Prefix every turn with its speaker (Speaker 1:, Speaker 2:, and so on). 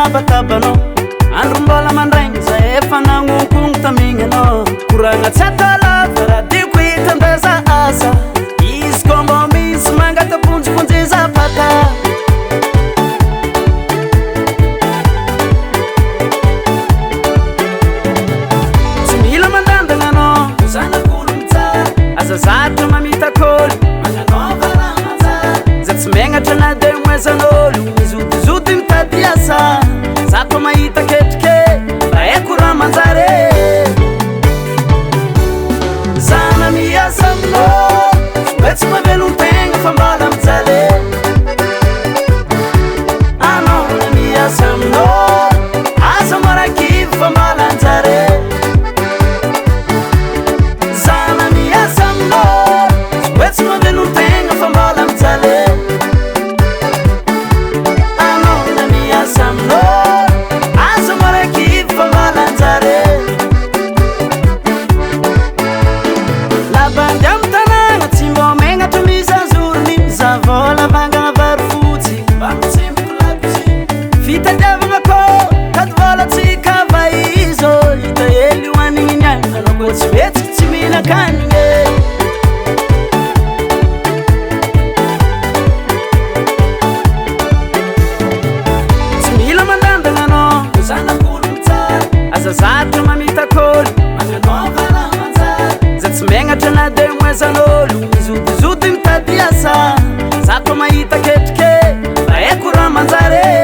Speaker 1: Manabatabanao andro mbola mandraigny za efa nagnonkogno tamigny anao. Koragna tsy atao lava raha tiako hitandeza asa. Izy koa mbô misy mangata-ponjiponjy zapata. Tsy mila mandandana anao, zanak'olo tsara. Aza zatra mamitak'olo, magnanaova raha manjary. Za tsy megnatra na de moezan'olo, mizotozody mitady asa. Za koa mahita ketrike, mba haiko raha manjary. Za na miasa aminao, hoe tsy mahavelon-tegna fa mbola mijaly. Anao na miasa aminao, aza marakivy fa mbola anjary. Za na miasa aminao, hoe tsy mahavelon-tegna fa mbola mijaly. Anao na miasa aminao, aza marakivy fa mbola anjary. Labandy amy tanàgna tsy mbô megnatra misazorony. Mizaha vôla vangana vary fotsy mba mitsimboko lakozy. Fitadiavagna kô tady vôla tsy kava izy ô. Hita hely hoanigny niany anao koa tsy mihetsiky tsy mihinan-kanigny e. Tsy mila mandandana anao, zanak'olo tsara. Aza zatra mamitak'olo, magnanaova raha manjary. Za tsy megnatra na de moezan'olo, mizotozody mitady asa. Za koa mahita ketrike, mba haiko raha manjary.